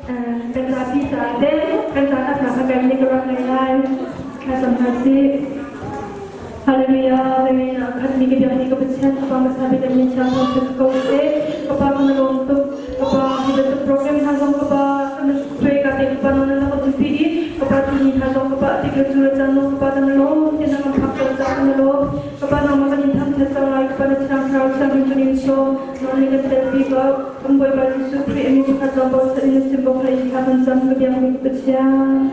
Kan zapi caah le kan caah hna kan nih ka rak ngei lai. Thlacam hna sih. Hallelujah, Hallelujah. Khat mi ka biak ni ka Pathian ka Pa hmasa bik an min thiang thawng ko seh. Ka Pa ka na lawm tuk. Ka Pa hi bantuk program hna zong ka Pa kan pray ka te ka Pa na na kan umpi i ka Pa tu ni hna zong ka Pa tik le cu le caan zong ka Pa na lawm te na kan phak ter caah ka na lawm. Ka Pa nangmah kan in thangthat cang lai ka Pa na thiang thlarau thiang in kan in sawm. Nang nih kan telpi ko. Kan Bawipa Jesuh Khrih a min pakhat lawng bochan in na sim bawk hlei thla kan cam ka biak mi Pathian.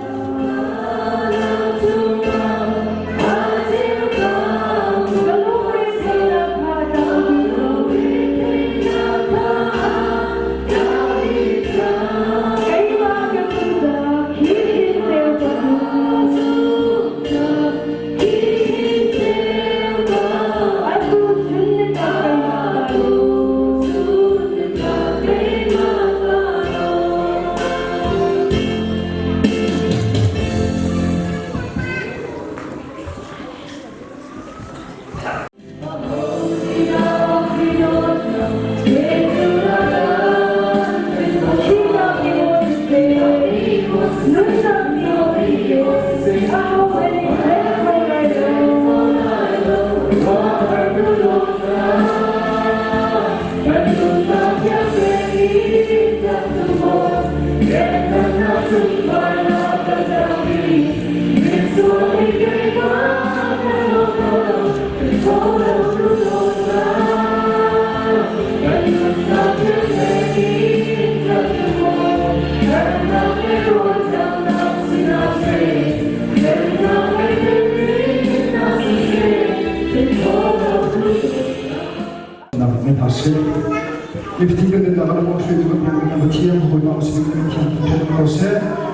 Ifti kan na kan mo shui tu kan kan Pathian Bawipa usik kan thiam kan ko se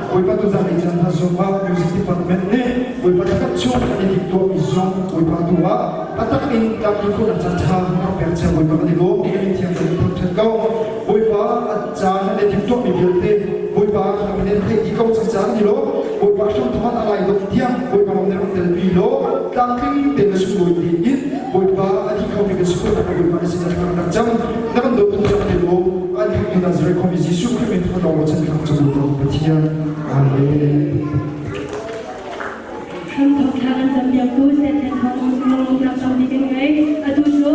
Bawipa tu zang chan ha zong ah music department ne Bawipa tak chung kan i to mi zong Bawipa tu ah atak in tak ni ko na chan tha na pek che Bawipa kan i lawm kan thiam kan thang than ko Bawipa a caan na tim tuah mi vialte Bawipa kan ne thei di ko chang chan ni lo Bawipa hram thon alai dok tiang Bawipa ram ne ram tel pi lo tlamtling te na sunglawi te in Bawipa a thi kho mi kan si ko na Bawipa na sin na kan cam na kan dawt tuk cang te lo an hak tu Nazareth khuami Jesuh Khrih min thawng lawng chan khang cang lo Pathian Amen. Hramthok thla kan campiaktu Satan thawng lung tam bik kan ngei. Atu cu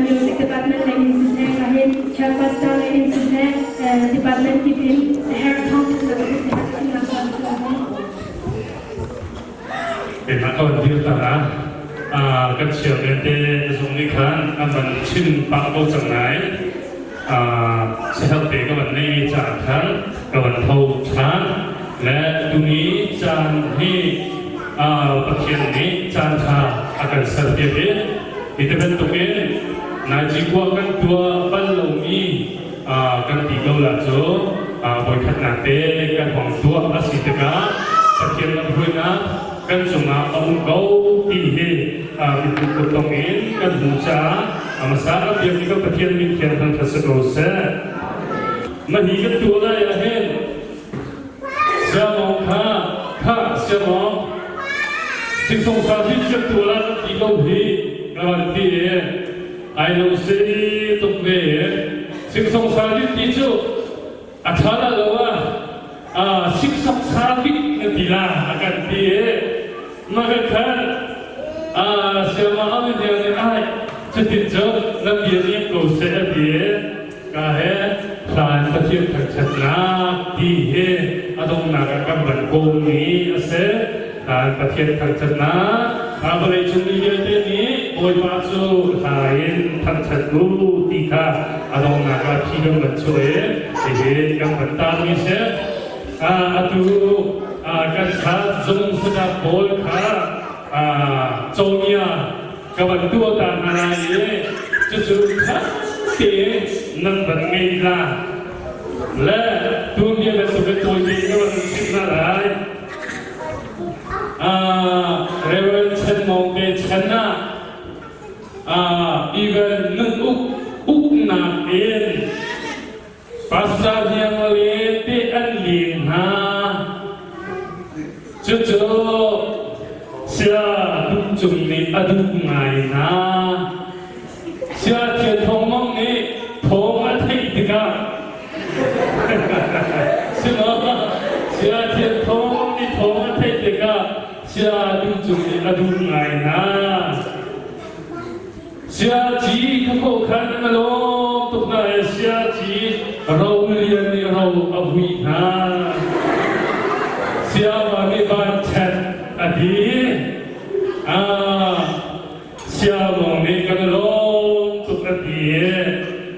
music department lei in siseh, kahin church pastor lei in siseh, department kip in herh thawng na kan chimnak caan cu a hong. Keimah ka van dir ta kan chia te zung nih khan an van chim pah ko cang ngai. Sahelh te ka van nei caah khan ka van tho ṭhan. Le tuni caan hi Pathian nih caan ṭha a kan serpiak i hi te bantukin naijikua kan tuah bal lomi kan ti ko la cu voikhatnak te kan hong tuah a si tikah Pathian lamhruainak kan cungah a um ko ti hi miphun kuttong in kan hmuh caah a hmasa biak i kan Pathian min thiang thangṭhat si ko seh. Mahhi kan tuah lai ah hin siamawng kha kha siamawng singsong sa bi chiat tuah la kan ti ko hi ka van ti i ai lo si tuk ve singsong sa bi ti cu a ṭha la lo ah siksok sa bik na ti la a kan ti i maka khan siamawng a nih ai cutin cu na bia nih ko seh a ti i Ka he hlan Pathian thangṭhatnak ti hi a donghnak ah kan van kawmmi a si. Hlan Pathian thangṭhatnak a vawleicung mi vialte nih Bawipa cu hla in thangṭhat u ti kha a donghnak ah thi kan van chuah i hihi kan van taarmi a si. Atu kan chan zung sadak pawl kha cawnia ka van tuah ta hna lai i cucu khat tein nan van ngei la le tuanbia bantuk in tawi tein ka van chimh hna lai. Reverend Chen Mong te chan ah even nun uk uknak in Pastor Hniang le te an leng hna. Cucu Sia Duh Cung nih a duh ngai hna. Sia Thian Thawng Mong nih thawng a theih tikah Sima sia thian thawng ni thawng a theih tikah sia duh cung nih a duh ngai hna. Sia ci ka kawh khan na lawm tuk na e sia ci ro lian nih ro a vui hna. Sia va nih van ṭhen a ti. Ah, Siamawng nih kan i lawm tuk a ti i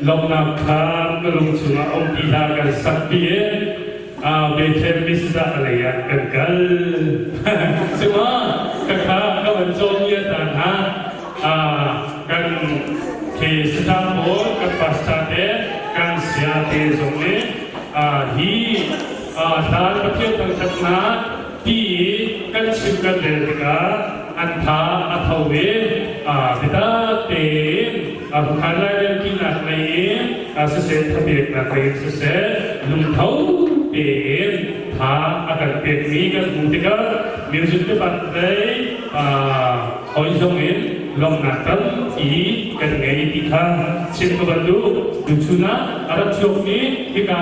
lawmhnak kha na lung chungah um ti hlah kan sak pi i Bethlehem Mizpah lei ah kan kal. Cuma ka kha ka van cawm mi ta hna kan khi staff pawl kan pastor te kan sia te zong nih hi hlan Pathian thangṭhatnak ti i kan chim kan rel tikah an tha a tho i biatak tein khan lairelpinak lei in siseh thapeknak lei in siseh lungtho tein tha a kan pekmi kan hmuh tikah music department lei hawi zong in lawmhnak tampi kan ngei ti kha chim ka van duh. Tuchun ah a rak chuakmi hika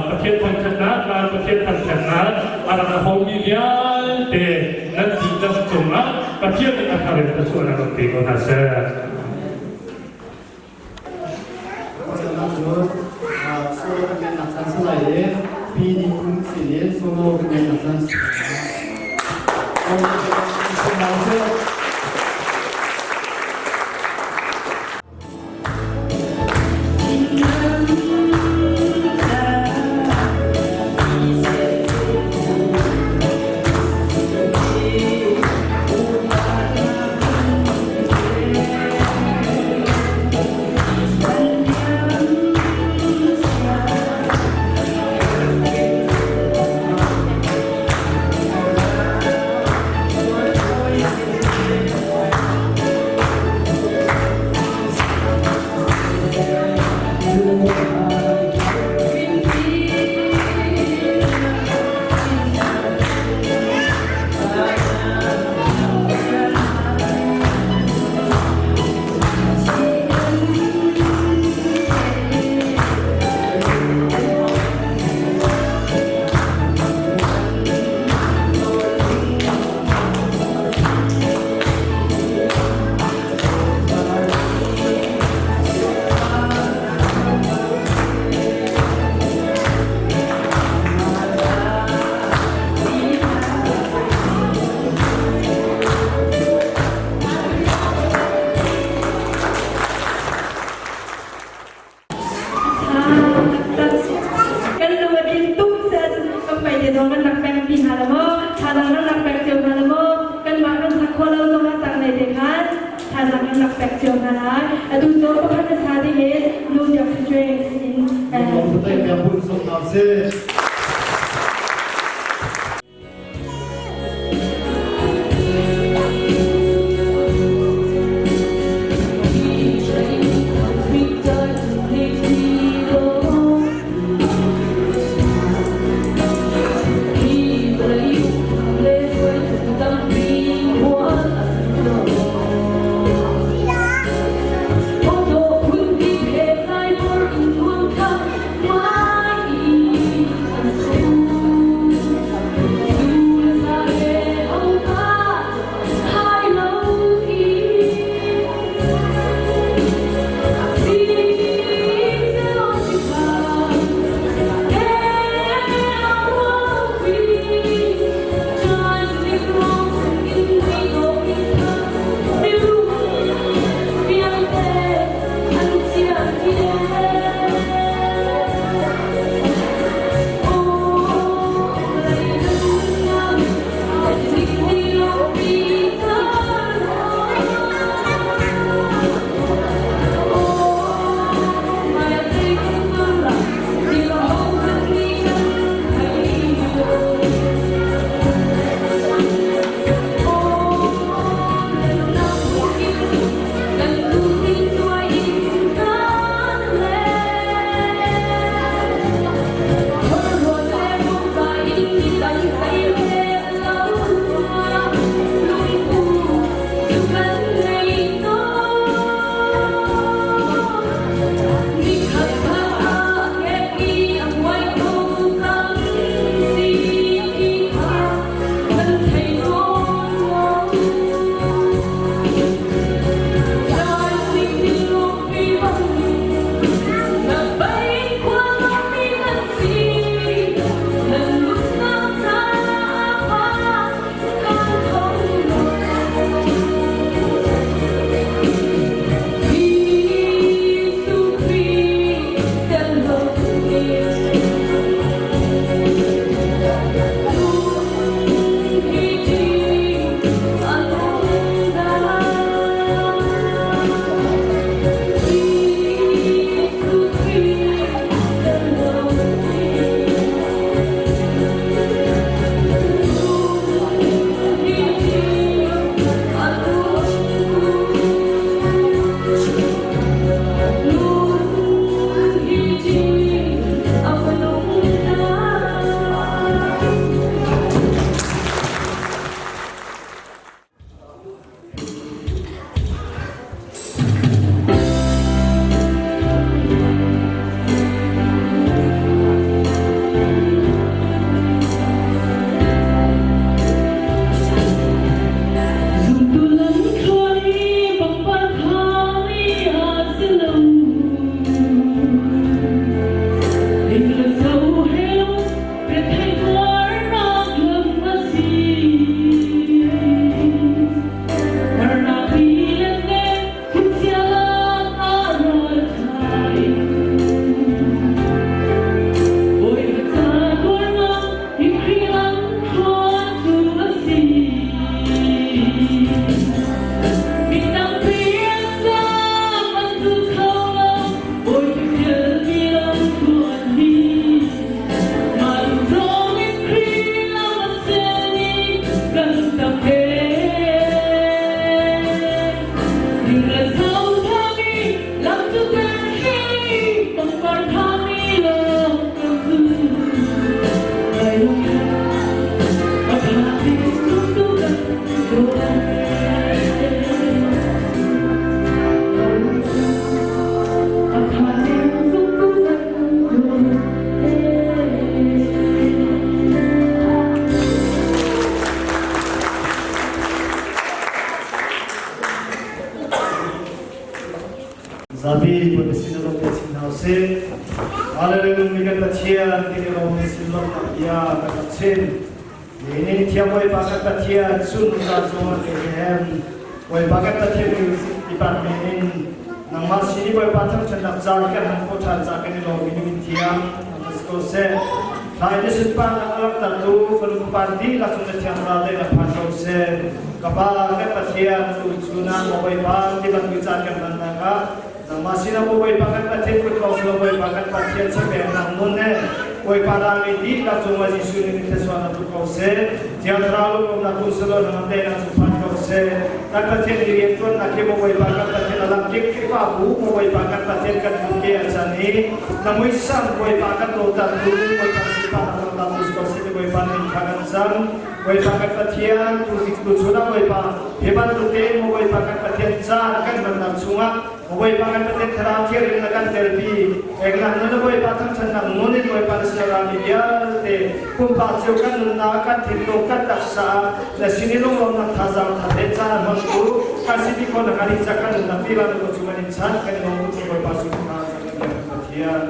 Pathian thangṭhatnak, Pathian thangṭhatnak a rak homi vialte nan dihlak cungah Pathian nih a thar in thluachuahnak rak pe ko hna seh. Solo kan ngeihnak caan si lai i pi ni kum sin in solo kan ngeihnak caan si lai. Kan lung a tling tuk kan pai te zong kan rak pek pi hna la maw thazaang kan rak pek cio hna la maw kanmah kan sak khawh lo zong ah tang lei te khan thazaang kan rak pek cio hna lai atu cu pakhat a sa ding in nu biak si in Zapi Bawipa sin a lawm te chin hna usih. Hallelujah mi kan Pathian kan i lawm sin lawmhnak bia kan rak chim. Ni thiang Bawipa kan Pathian sun za zong an hem. Bawipa kan Pathian music department in nangmah sin i Bawipa thangṭhatnak ca kan hman khawh ṭhan ca kan i lawm mi min thiang an si ko seh. Thlai na sunparnak a langhtertu fanu fapa dihlak cung na thiang ral te na phan ko seh. Ka Pa kan Pathian tu chun ah maw Bawipa ti bantuk caan kan hmannak ah nangmah sinah maw Bawipa kan Pathian kut lawng silo Bawipa kan Pathian chapeknak nun he Bawipa rami dihlak cungah Jesuh nih thluachuah na tuk ko seh. Thiang Thlarau lungumnak kun silo nangam te nak cu phan ko seh. Kan Pathian i rianṭuannak hi maw Bawipa kan Pathian a lamkip Khrihfabu maw Bawipa kan Pathian kan bu ke a can i na muisam Bawipa kan dawtatu Bawipa sifah na dawtatu si ko seh ti Bawipa min kha kan cam. Bawipa kan Pathian tu chun ah Bawipa hi bantuk tein maw Bawipa kan Pathian caan kan hmannak chungah Bawipa kan Pathian Thlarau Thianghlim na kan telpi eknak na Bawipa thangṭhatnak nun in Bawipa na siarami vialte pumpak cio kan nunnak kan thinlung kan taksa na sin i lunglawmnak thazaang that le caan hmangtu kan si ti khawhnak hnga ding ca kan nunnak ti van ko chung an in chan kan i lawm tuk Bawipa sung hna kan Pathian.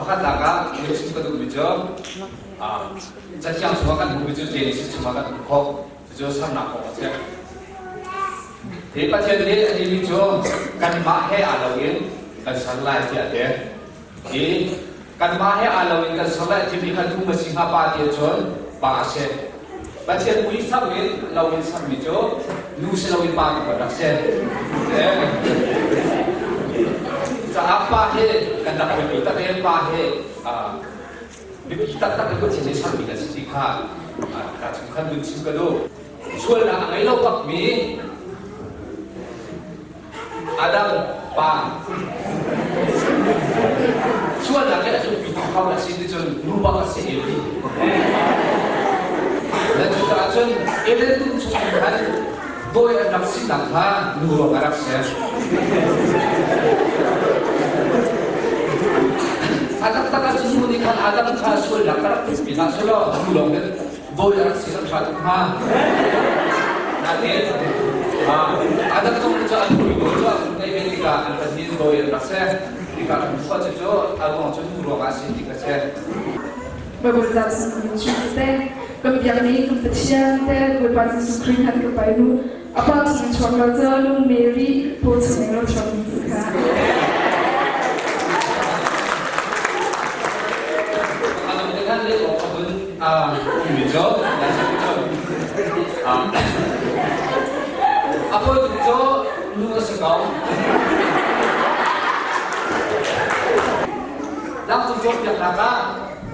Pakhatnak ah thil chim ka duhmi cu Cathiang chungah kan hmuhmi cu Genesis chungah kan hmuh khawh. Cucu sernak kong a si. Hi Pathian nih a timi cu kanmah he aa lo in kan ser lai tiah a ti. Hi kanmah he aa lo in kan ser lai timi kha nu ma si hnga pa ti ahcun pa a si. Pathian mui sam in lo in sermi cu nu si loin pa tu kan rak si. Caah pa hi kan rak biapi tak i pa hi biapi taktak in Pathian nih sermi kan si ti kha ka chung khan dun chim ka duh. Sualnak a ngei lo bakmi Adam pa sualnak le a tlungpi tu kho na si ti cun nu bak a si Eli. Na cucaah cun Eden dum chung khan dawi an rak sinak kha nu ruang a rak si. A taktak ah cun nu nih khan Adam kha sualnak ka rak tlungpi hlah selaw nu lawng in dawi a rak si rak ṭha tuk hnga. Nain Adam zong nih cun an nupi dawi cu a hun ngeih ve tikah an pahnih in dawi an rak si. Tikah an khua cu cu a ruang cu nu ruangah a si ti kha si. Baibal ca chung in chim te kan biakmi kan Pathian te Bawipa Jesuh Khrih han ka pai nu a pa chung in chuak lo cu nu Mary paw chung in lo chuak mi si kha. Ano te khan le awk a hun ummi cu a pawi tuk cu nu a si ko. Lamcung cawnpiaknak ah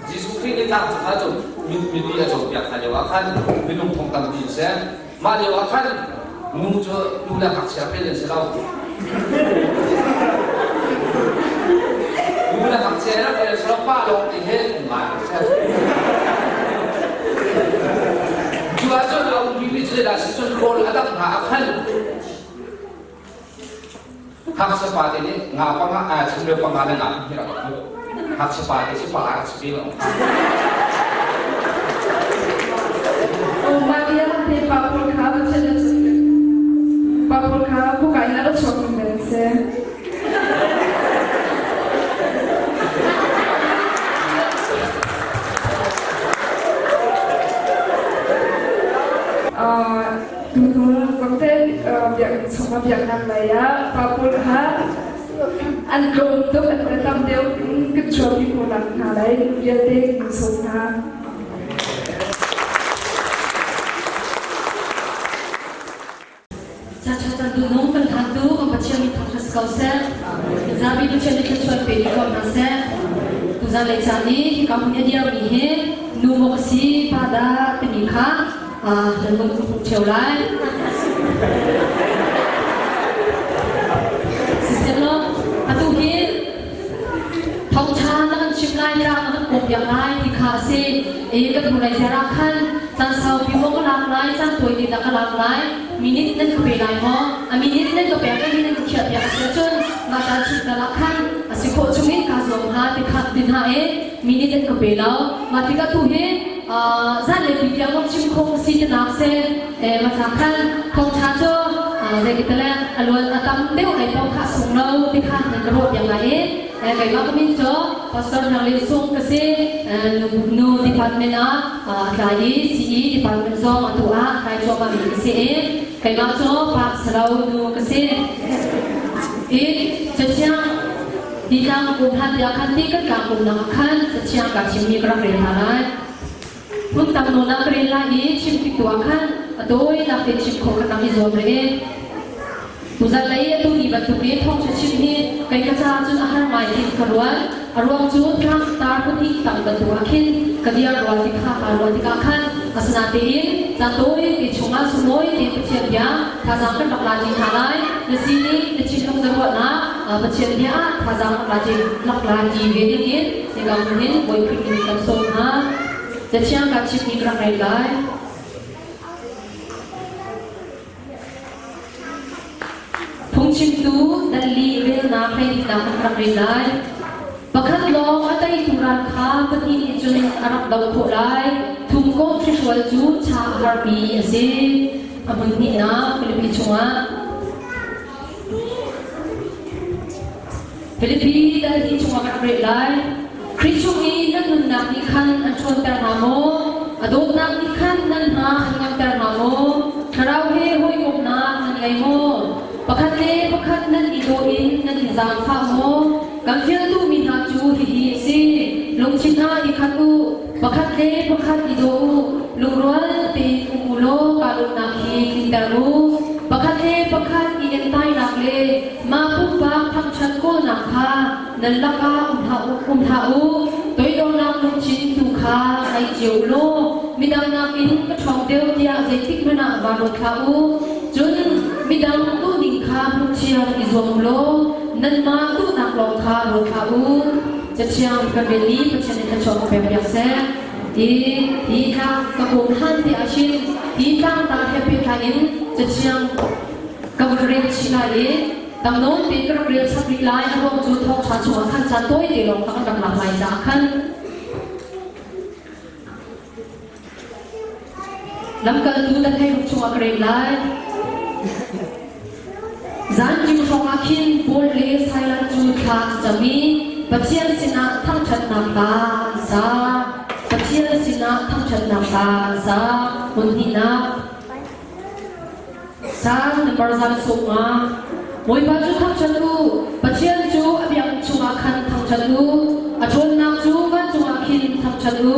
Jesuh Khrih nih tlangcung ah cun mipi a cawnpiak hna lioah khan minung thong tampi an si. Mah lioah khan nu cu nu le ngakchia pel an si lo. Nu le ngakchia rak pel an si lo, pa lawng te he um ngai an si. Cu ahcun a ummi cu zeidah si cun rawl a dangh hna ah khan Ngakchia pa te nih nga panga changreu panga le nga hi rak hmuh. Ngakchia pa te cu pa rak si ve lo. O Maria te pa pawl kha Pathian na chim pa pawl kha buka in a ra chuak mi men si. Tuhnung zongte biakinn chungah biaknak lei ah pa pawl kha an tlawm tuk an kan tam deuh in kan chuahpi khawhnak hna lai vialte kan sawm hna. Caṭha caan duhnung kan hlantu kan Pathian min thangṭhat si ko seh. Zapi Pathian nih thluachuah pe dih ko hna seh. Tuzan lei caan i hika hmun i a dirmi hi nu maw ka si pa dah timi kha nan lung ka hmuh ṭheo lai. Siseh atu hi thawngṭha na kan chim lai, tlang na kan pawmpiak lai ti kha a si. I kan hnulei zer ah khan caan saupi maw ka lak lai, caan tawi te dah ka lak lai, minute nan ka pe lai maw? A minute nan ka pek i nan ka khiahpiak a si ahcun mah caan chung tal ah khan a si khawh chungin kaa zuam hnga ti kha ka ti hna i minute an ka pe lo. Mah tikah tu hi zanlei pi tiang lawng chim khawh ka si tinak si. Mah khan thawngṭha cu zeitikale a luan a tam deuh lei paoh kha a sung lo ti kha nan ka ruah piak lai i keimah ka min cu Pastor Hnang Lin Sung ka si. Nu department ah a tlai i CE department zong atu ah kai cuahmah mi ka si i keimah cu pa salo nu ka si. I cathiang hi tlang kum hlan tiah khan ti kan tlang kumnak ah khan cathiang ka chimmi ka rak rel hna lai. Hmun tam nawn ah ka rel lai i chim tik tu ah khan a tawinak te chim khawh kha rak i zuam rih. Tuzan lei atu ni bantuk i thawngṭha chim hi kei ka caah cun a har ngai tiin ka ruat. A ruang cu tlangtar pahnih tang bantuk ah khin ka dir rua ti kha kaa ruah tikah khan asinatein caan tawite chungah sunglawi tein Pathian bia thazaang kan rak la ṭi hna lai. Na sining, na thinlung na ruahnak Pathian bia ah thazaang rak la ṭi rak la ṭi ve dingin hika hmun hin Bawi Khrih min in kan sawm hna. Cathiang kaa chimmi ka rak rel lai. Phungchimtu Dalli relnak hleihnak kan rak rel lai. Pakhat lawng a teitu ral kha pahnih nih cun a rak doh khawh lai. Thumkomh hrihrual cu cha a harmi a si. A hmun hnihnak Filipi chungah. Filipi dal hnih chungah kan rak rel lai. Khrih chung i nan nunnak nih khan an ṭhawnter hna maw? A dawtnak nih khan nan hna an ngamter hna maw? Thlarau he hawikomhnak nan ngei maw? Pakhat le pakhat nan i daw in nan i zaangfah maw? Kan fial duhmi hna cu hihi a si: lungthin hna i khat u, pakhat le pakhat i daw u, lungrual tein um u law kaa lawmhnak hi tlinter u. Pakhat le pakhat i entainak le mah pumpak thangṭhat kawlnak kha nan lakah um hlah u, um hlah u. Toidornak lungthin tu kha ngei cio u law midang nakin ka ṭhawng deuh tiah zeitik hmanh ah vaa ruat hlah u. Cun midang duhning kha hmuhthiam i zuam u law nanmah duhnak lawng kha ruat hlah u. Cathiang kan rel i Pathian nih thluachuah kan pek piak seh. Hi hi tlang ka kawm hlan te ah hin hi tlangtar he pehtlai in cathiang ka vun rel chih lai i tam nawn tein ka rak rel chap rih lai. A ruang cu thawngṭha chungah khan caan tawi te lawng kha kan rak lak lai caah khan. Lamkaltu dan hei ruk chungah ka rel lai. Zanṭim hrawngah khin Paul le Silas cu thla an cam i Pathian sinah thangṭhatnak hla an sa. Pathian sinah thangṭhatnak hla an sa. Hmun hnihnak. Salm number zan 50. Bawipa cu thangṭhat u, Pathian cu a biakinn chungah khan thangṭhat u, a ṭhawnnak cu vancung ah khin thangṭhat u.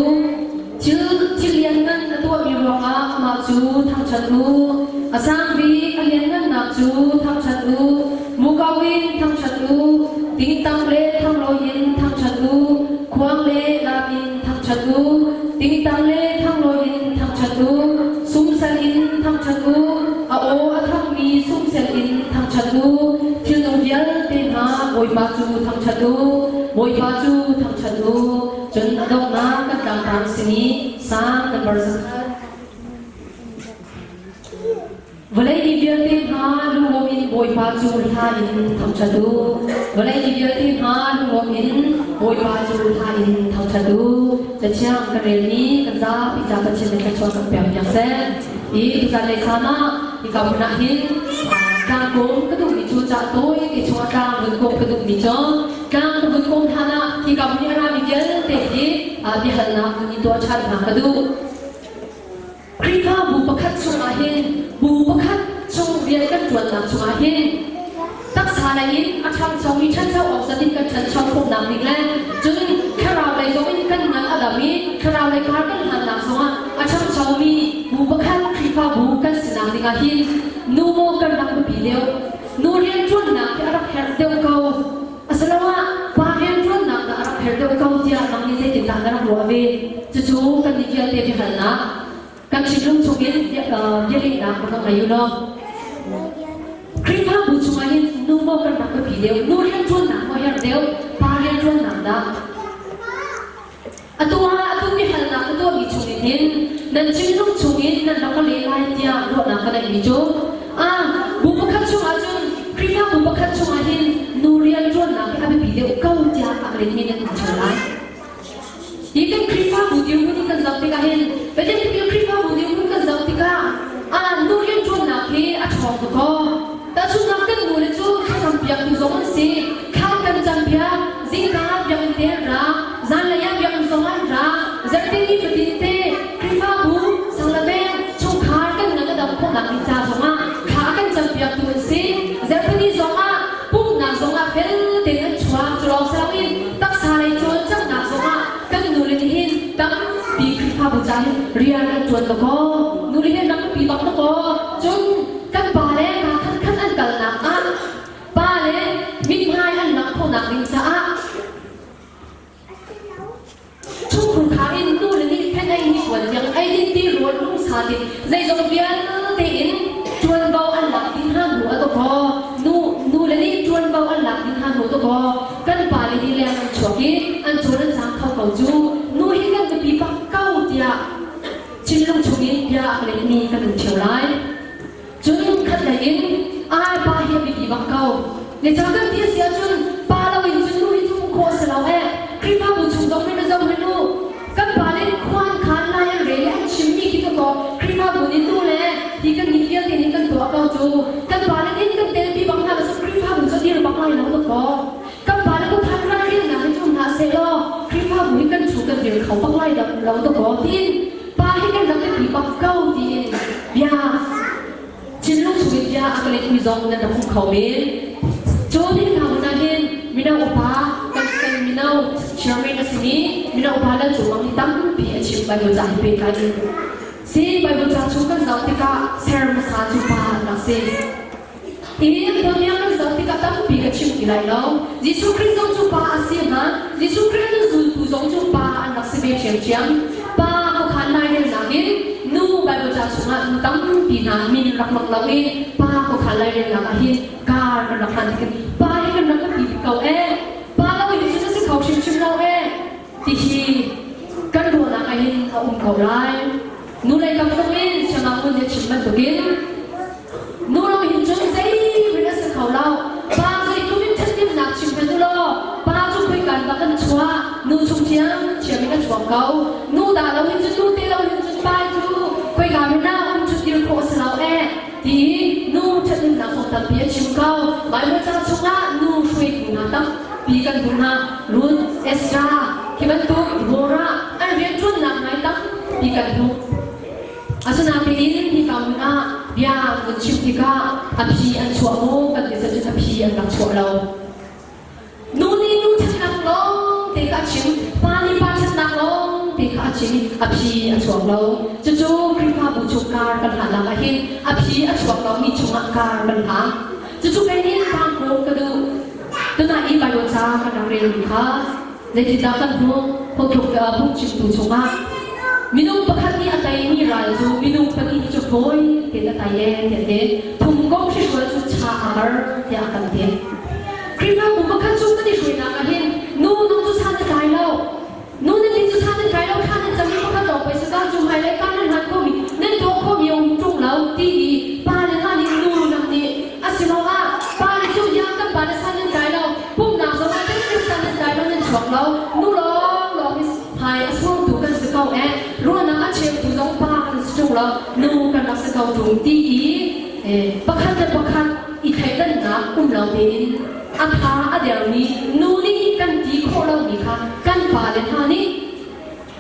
Thil thil lianngan a tuahmi ruangah amah cu thangṭhat u. A sang bik a lianngannak cu thangṭhat u. Muko in thangṭhat u. Tingtang le thanglawi in thangṭhat u. Khuang le laam in thangṭhat u. Tingtang le thanglawi in thangṭhat u. Sumsel in thangṭhat u. A aw a thangmi sumsel in thangṭhat u. Thilnung vialte hna Bawipa cu thangṭhat u. Bawipa cu thangṭhat u. Cun a donghnak kan tlangtar simi Salm number 100. Vawlei mi vialte hna lunglawm in Bawipa cu hla in thangṭhat u. Vawlei mi vialte hna lunglawm in Bawipa cu hla in thangṭhat u. Cathiang kan relmi kan zapi ca Pathian nih thluachuah kan pek piak seh. Hi tuzan lei caan ah hika hmun ah hin tlangkung ka duhmi cu ca tawi te chungah tlang vun kawm ka duhmi cu tlang ka vun kawm hlan ah hika hmun i a rami vialte hi biahalnak vun i tuah ṭhan hna ka duh. Khrihfabu pakhat chungah hin bu pakhat chung rian kan ṭuannak chungah hin taksa lei in a ṭhangchomi ṭhancho awk zat in kan ṭhancho khawhnak ding le cun thlarau lei zong in kan ngan a dam i thlarau lei kar kan hlannak zongah a ṭhangchomi bu pakhat Khrihfabu kan sinak dingah hin nu maw kan rak biapi deuh nu rianṭuannak hi a rak herh deuh ko Asiloah pa rianṭuannak dah a rak her deuh ko tiah nang nih zeitindah na rak ruah ve? Cucu kan nih vialte biahalnak kan thinlung chungin bialehnak rak ngei u law. Khrihfabu chungah hin nu maw kan rak biapi deuh, nu rianṭuannak maw her deuh, pa rianṭuannak dah? Atu ah atu biahalnak ka tuahmi chungin hin nan thinlung chungin nan rak ka leh lai tiah ruahnak ka neihmi cu ah bu pakhat chungah cun Khrihfabu pakhat chungah hin nu rianṭuannak hi a biapi deuh ko tiah a ka letmi nan um ṭheo lai. Hi kan Khrihfabu dirhmun in kan zoh tikah hin Pathian Khrihfabu dirhmun kan zoh tikah ah nu rianṭuannak hi a ṭhawng tuk aw. Tahchunhnak kan nu le cu thlacam piaktu zong an si. Thla kan cam piak, zingka biakinn te an ra, zanlei ah biakinn zong an ra. Zarhte ni fatin te Khrihfabu, sang le veng, chungkhar kan ngan a dam khawhnak ding ca zongah thla a kan cam piaktu an si. Zarhpini zongah pumhnak zongah fel tein an chuak. Cu lawng si loin taksa lei cawlcanghnak zongah kan nu le nih hin tampi Khrihfabu ca hin rian an ṭuan dakaw. Nu le hin rak biapi bak dakaw. Cun kan pa le kaa khatkhat an kalnak ah pa le mithmai an langh khawhnak ding caah chungkhur khar in nu le nih phen ei ni tuan tiang ei din ti rawl lungsa ti zeizong vialte in ṭuanvo an lak ding hna hnu a to nu nu le nih ṭuanvo an lak ding hna hnu to kan pa le hi leng an chuak i an cawl an cang kho ko cu nu hi kan biapi bak ko tiah thinlung chungin bia a letmi kan um ṭheo lai. Cun khatlei in ai pa hi a biapi bak ko. Le ca kan ti a si ahcun pa loin cun nu hi cu um khawh a si lo eh. Khrihfabu chung zong hin a zoh hin u. Kan pa le khua an khaan lai an rel i an chimmi khi ka kaw Khrihfabu nih nu le hi kan nih vialte nih kan tuah ko cu. Kan pa le nih kan telpi bak hna lo cu Khrihfabu cu a dir bak lai lo na kaw. Kan pa le khuakhan ralrinnak hi cu um hlah seh law Khrihfabu lo to ko tiin pa hi kan rak biapi bak ko tiin bia thinlung chungin bia a ka letmi zong nan rak um kho men. Cu ni hna hmun ah hin mino upa kan kan mino chairman a simi mino upa Lal Cung Mang nih tampi a chim Bible ca he pehtlai in. Si Bible ca chung kan zoh tikah ser hmasa cu pa an rak si. Hi tuanbia kan zoh tikah tampi ka chim ti lai lo. Jesuh Khrih zong cu pa a si hnga. Jesuh Khrih an zultu zong cu pa an rak si ve ṭhiamṭhiam. Pa khuakhan lairelnak in nu Bible ca chungah nu tampi hna min rak lang lo i pa khuakhan lairelnak ah hin kar kan rak hlan tik pa hi kan rak kan ti ko ee. Pa lo hi cu na si kho hrimhrim lo ee. Ti hi kan ruahnak ah hin a um ko lai. Nu lei kam zong in siangah ngun nih a chim bantukin Nu lo hin cun zeihmanh a si kho lo. Pa zeitluk in ṭhathnemnak chim hmanh u law pa cu khuikan bak an chuah. Nu chung ṭhiamṭhiam in a chuak ko. Nu dah lo hin cun nu te lo hin cun pa cu khuika hmanh ah um ṭhutdir khawh a si lo eh ti nu ṭhathnemnak kong tampi a chim ko. Baibal ca chungah nu hruaitu hna tampi kan hmuh hna. Ruth, Ezra, khi bantuk Deborah an rianṭuannak ngai tampi kan hmuh. Asinain hika hmun ah bia an chim tikah a phi an chuah maw kan ti cun a phi an rak chuah lo. Nu nih nu ṭhatnak lawng te kha a chim, pa nih pa ṭhatnak lawng te kha a chim i a phi a chuak lo. Cucu Khrihfabu chung kar kan hlannak ah hin a phi a chuak lomi chungah kar kan hlang. Cucu kei nih tangkung ka duh. Tunah i Baibal ca kan rak relmi kha Zeitindah kan hmuh? Phungthluk phungchimtu chungah minung pakhat nih a teimi ral cu minung pahnih nih cu fawi tein a tei ee tiah a ti. Thumkomh hrihrual cu cha a har tiah a kan ti. Khrihfabu pakhat chung kan i hruainak ah hin nu nung cu san a tlai lo. Nu nan nih cu san nan tlai lo, thla nan cam i pakhat lawng pei saka cu hmailei ka nan hlan khomi, nan tuah khomi a um ṭung lo ti i pa le hna nih nu nak nih asiloah pa le cu ya kan pa le san nan tlai lo, Pumhnak zong ah kan san nan kai lo nan chuak lo. Nu lawng lawng hi hmai a surtu kan si ko eh. Ruahnak a cheutu zong pa kan si ṭung lo. Nu kan rak si ko ṭung ti i pakhat le pakhat i thleidannak um lo tein a tha a dermi nu nih kan ti khawh lomi kha kan pa le hna nih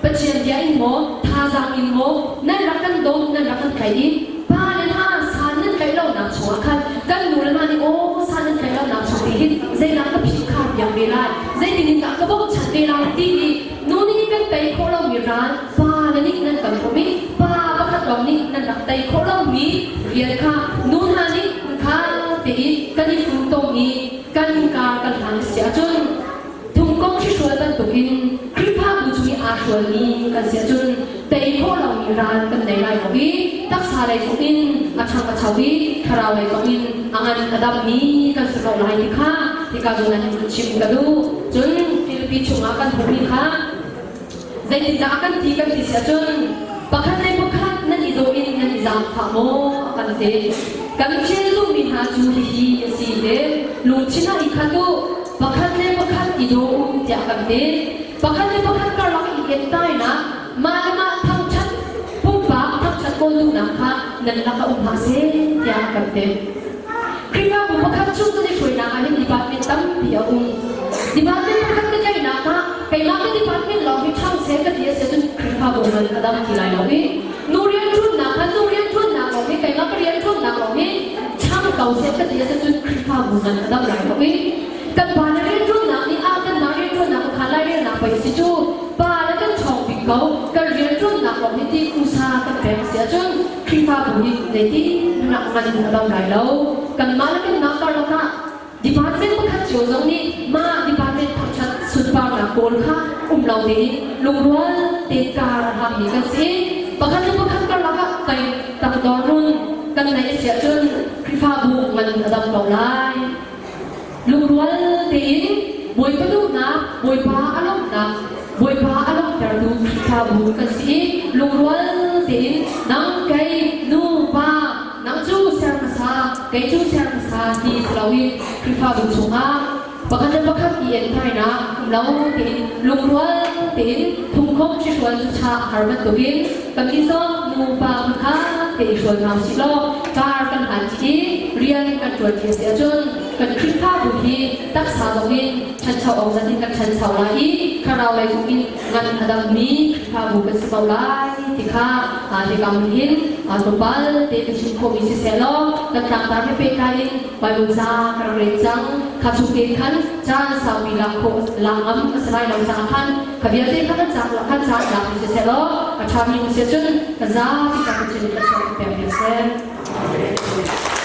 Pathian bia in maw thazaang in maw nan rak kan dawt nan rak kan tlaih i pa le hna san nan tlaih lonak chungah khan kan nu le hna nih aw san nan tlaih lonak chung te hin zeidah ka phih khar piak ve lai zeitin in dah ka bochan ve lai ti i nu nih kan tei khawh lomi ral pa le nih nan kan bawmh i pa pakhat lawng nih nan rak tei khawh lomi rian kha nu hna nih kha tein kan i funtom i kan kar kan hlan a si ahcun Thungkong hrihrual bantukin Khrihfabu chung i aa hrualmi kan si ahcun tei khawh lomi ral kan nei lai lo i taksa lei zongin a ṭhang a cho i thlarau lei zongin a ngan a dammi kan si ko lai ti kha hika zawn ah hin chim ka duh. Cun Filipi chungah kan hmuhmi kha zeitindah a kan ti kan ti si ahcun pakhat le pakhat nan i daw in nan i zaangfah maw a kan ti. Kan thil duhmi hna cu hihi a si te lungthin ah i khat u pakhat le pakhat i daw u tiah kan ti. Pakhat le pakhat karlak i entainak mah le mah thangṭhat pumpak thangṭhat kawl duhnak kha nan lakah um hlah seh tiah kan ti. Khrihfabu pakhat chung kan i hruainak ah hin department tampi a um. Department pakhat ka tlaihnak ah keimah ka department lawng hi ṭhang seh ka ti a si ahcun Khrihfabu man a dam ti lai lo i nu rianṭuannak kha nu rianṭuannak lawng hi keimah ka rianṭuannak lawng hi ṭhang ko seh ka ti a si ahcun Khrihfabu man a dam lai lo i kan pa le rianṭuannak nih ah kanmah rianṭuannak kha lairelnak pei si cu pa le kan ṭhawng bik ko kan rianṭuannak lawng hi ti usa kan pek a si ahcun Khrihfabu nih zeitin rak ngan a dam lai lo. Kanmah le kanmah karlak ah department pakhat cio zong nih mah department thangṭhat sunparnak kawl kha um lo tein lungrual tein kar a hangmi kan si. Pakhat le pakhat karlak ah kai tangdor nun kan neih a si ahcun Khrihfabu ngan a dam ko lai. Lungrual tein Bawipa duhnak, Bawipa a lawmhnak, Bawipa a lawmhtertu Khrihfabu kan si i lungrual tein nang kei nu pa nang cu ser hmasa kei cu ser hmasa ti si loin Khrihfabu chungah pakhat le pakhat i entainak um lo tein lungrual tein phungkhom hrihrual cu cha a har bantukin kannih zong nu pa kha te i hrual hna usih law car kan hlan i rian kan ṭuan ṭi a si ahcun kan Khrihfabu. hi taksa zong in ṭhancho awk zat in kan ṭhancho lai i thlarau lei zong in ngan a dammi Khrihfabu kan si ko lai ti kha hika hmun hin tlawmpal te ka chim khawhmi siseh law kan tlangtar he pehtlai in Bible ca ka rak rel cang. Kha chung tein khan caan saupi lak khawh lak ngam a si lai lo caah khan kha vialte kha kan caan kan caan lak mi siseh law a ṭhami si cun ka zapi ka Pathian nih ka chuah pek piak seh.